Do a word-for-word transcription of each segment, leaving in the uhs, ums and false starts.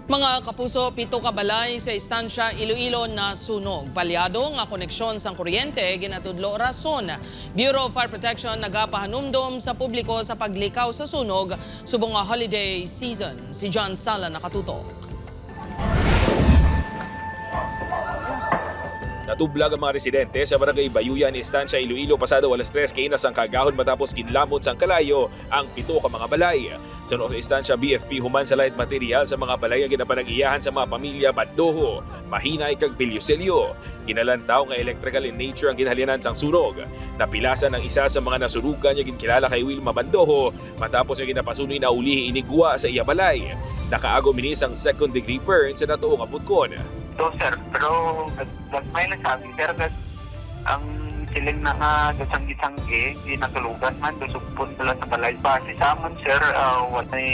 Mga kapuso, pito ka balay sa Estancia, Iloilo nasunog. Palyado nga koneksyon sang kuryente ginatudlo rason. Bureau of Fire Protection nagapahanumdom sa publiko sa paglikaw sa sunog subong nga holiday season. Si John Sala nakatutok. Natublag ang mga residente sa Barangay Bayuyan, Estancia, Iloilo, pasado alas tres kaina sang kaagahon matapos ginlamon sang kalayo ang pito ka mga balay. Suno sa Estancia B F P, human sa light material sa mga balay nga ginapanag-iyahan sa mga pamilya Bandoho, Mahinay kag Bilyosilyo. Ginalantaw nga electrical in nature ang ginhalinan sang sunog. Napilasan ang isa sa mga nasunugan nga ginkilala kay Wilma Bandoho matapos nga ginapasunoy na ulihi ini gwa sa iya balay. Nakaagom ini sang second degree burn sa natuo nga butkon. So sir, pero nag- nagmay na sabi sir, nag ang siling na nga gasanggi-sanggi, ginatulugan man, gasugpon sila sa balay. Base sa amon sir, uh, walay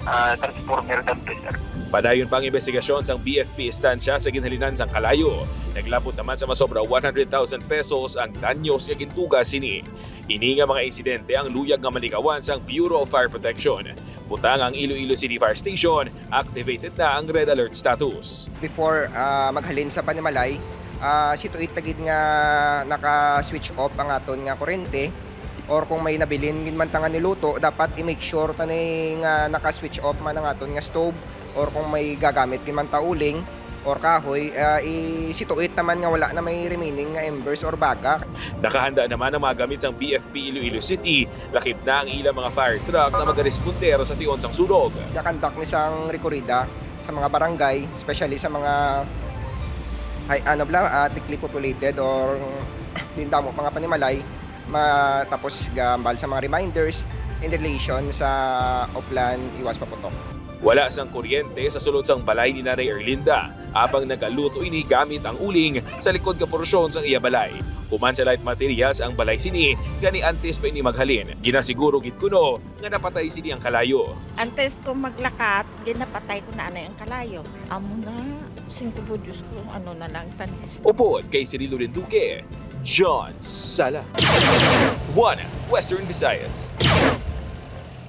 uh, transformer dampe sir. Padayon pa ang investigasyon sang B F P Estancia sa ginhalinan sang kalayo. Naglabot naman sa masobra one hundred thousand pesos ang danyos nga gintuga sini. Ini nga mga insidente ang luyag nga malikawan sang Bureau of Fire Protection. Butang ang Iloilo City Fire Station, activated na ang red alert status. Before uh, maghalin sa panimalay, uh, situit ta gid nga naka-switch off ang aton nga kurente, or kung may nabilin gid man ta nga niluto, dapat i-make sure ta ni nga naka-switch off man ang aton nga stove, or kung may gagamit gid man ta uling or kahoy, uh, isituit naman nga wala na may remaining nga embers or baga. Nakahanda naman ang mga gamit sang B F P Iloilo City, lakip na ang ilang mga fire truck na magaresponder sa tion sang sunog. Gakandak ni sang rekorida sa mga barangay, especially sa mga ay ano bla, uh, thickly populated or din damo mga panimalay, ma, tapos gambal sa mga reminders in relation sa Oplan Iwas Paputok. Wala sang kuryente sa sulod sang balay ni Nanay Erlinda, apang nagaluto ini gamit ang uling sa likod nga porsyon sang iya balay. Human sa light materials ang balay sini, gani antes pa ini maghalin, ginasiguro gid kuno nga napatay sini ang kalayo. Antes ko maglakat, ginapatay ko na anay ang kalayo. Amo na, singko po, Diyos ko, ano na lang tanis. Upod kay Cirilo Rinduque, John Sala. One Western Visayas.